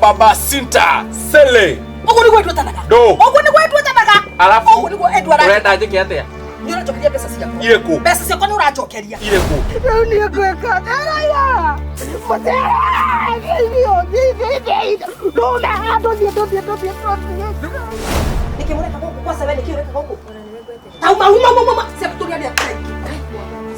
Baba Sinta Sele. Ũguo nĩguo ĩtwetanaga. Ndũ. Ũguo nĩguo ĩtwetanaga. Alafu Ũguo nĩguo Edward ũrenda njĩke atĩa? Nĩ ũranjokeria mbeca ciakwa. Irĩkũ? Mbeca ciakwa nĩ ũranjokeria. Irĩkũ? Rĩu niĩ ngwĩka atĩa? Nĩkĩ mũreka gũkũ kwa sewe nĩkĩ ũreka gũkũ? Tauma uma uma uma ciaku tũrĩ aria rĩngĩ.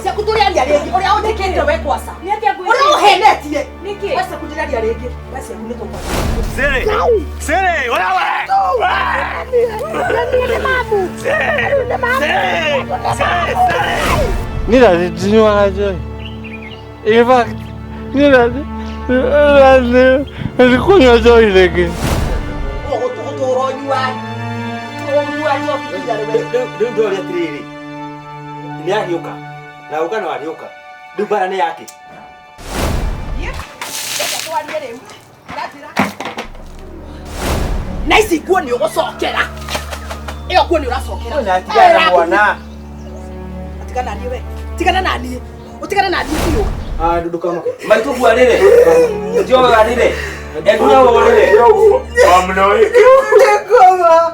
Ciaku tũrĩ aria rĩngĩ ũrĩa ũnjĩkĩte we kwasa. Nĩ atĩa ngwĩkĩte? Ũrĩa ũhenetie. Nĩkĩ? We ciaku ndĩraria rĩngĩ. We ciaku nĩ tũkwaria. Sele! Sele! Wewe! Sele! Sele! Sele! Niĩ ndarĩ ndinyuaga njohi. In fact, niĩ ndarĩ ndarĩ kũnyua njohi rĩngĩ. Ũgũtũra ũnyua. Ũnyua njohi nginya rĩ we. Rĩu ndĩroria atĩrĩrĩ, nĩ agĩũka na ũka no agĩũka, rĩu mbara nĩ yake. Reke twarie rĩu. Ũranjĩra. Na ici nguo nĩ ũgũcokera. Ĩyo nguo nĩ ũracokera. Na tigana na mwana. Tigana na niĩ we. Tigana na niĩ. Ũtigane na niĩ biũ. Ah, ndũkamake. Maitũ guarĩre. Njoo warĩre. Eduna warĩre. Amnoi. Ndĩngoma.